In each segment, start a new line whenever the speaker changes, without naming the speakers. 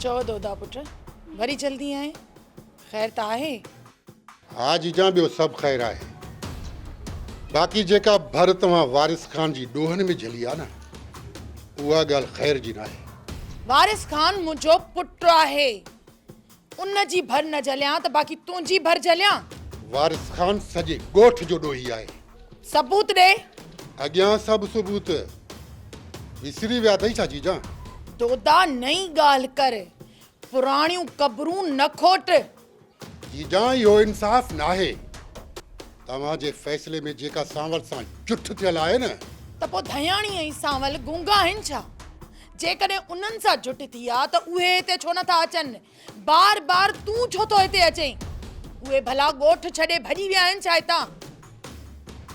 چئو دودا پٽ، وري جلدي آئين؟ خير ته آهي؟
ها جيجان ٻيو سڀ خير آهي. باقي جيڪا ڀر توهان وارث خان جي ڏوهن ۾ جهلي آ نه اها ڳالهه خير جي ناهي.
وارث خان منهنجو پٽ آهي. ان جي ڀر نه جهليان ته باقي تنهنجي ڀر جهليان؟
وارث خان سڄي ڳوٺ جو ڏوهي آهي.
ثبوت ڏي.
اڳيان سڀ ثبوت وسري ويا اٿئي ڇا جيجان؟
دودا نئين ڳالهه ڪر، پراڻيون قبرون نه کوٽ.
جيجان اهو انصاف ناهي. توهان جي فيصلي ۾ جيڪا سانول سان جٺ ٿيل آهي نه.
ته پوء ڌياڻي ۽ سانول گونگا آهن ڇا؟ جيڪڏهن انهن سان جٺ ٿي آ ته اهي هتي ڇو نٿا اچن؟ بار بار تون ڇو ٿو هتي اچين؟ اهي ڀلا ڳوٺ ڇڏي ڀڄي ويا آهن ڇا هتان؟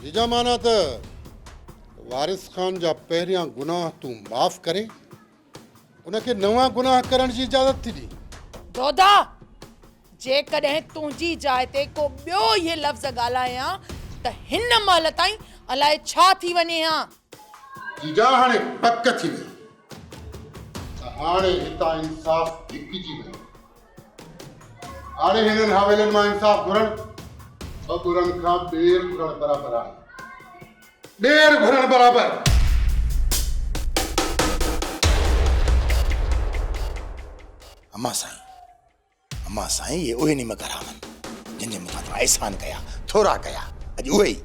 جيجان معنيٰ ته وارث خان جا پهريان گناهه تون معاف ڪري ان کي نوان گناهه ڪرڻ جي اجازت ٿي ڏين.
دودا! جيڪڏهن تنهنجي جاء تي ڪو ٻيو اهي لفظ ڳالهائي ها ته هن مهل تائين الائي ڇا ٿي وڃي ها.
جيجا هاڻي پڪ ٿي وئي ته هاڻي هتان انصاف ڌڪجي ويو. هاڻي هنن حويلين مان انصاف گهرڻ ٻٻرن کان ٻير گهرڻ برابر آهي. ٻير گهرڻ برابر.
امان سائين امان سائين اهي اهي نعمت حرام آهن جن جي مٿان توهان احسان ڪيا ٿورا ڪيا اڄ اهي ئي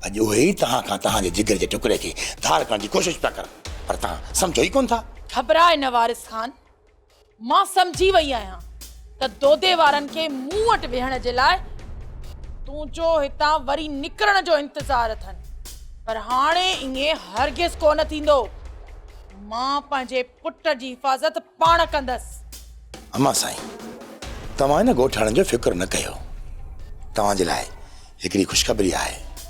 اڄ اهي ئي توهان کان توهان جي جگر جي ٽڪري کي ڌار ڪرڻ جي ڪوشش پيا ڪرن پر توهان سمجهو ئي ڪونه ٿا.
گهٻراء نه وارث خان مان سمجهي وئي آهيان ته دودي وارن کي مون وٽ ويهڻ جي لاء تنهنجو هتان وري نڪرڻ جو انتظار اٿن پر هاڻي ائين هرگز ڪونه ٿيندو مان پنهنجي پٽ جي حفاظت پاڻ ڪندس.
امان سائين توهان ان ڳوٺاڻن جو فڪر نه ڪيو توهان جي لاء هڪڙي خوشخبري آهي.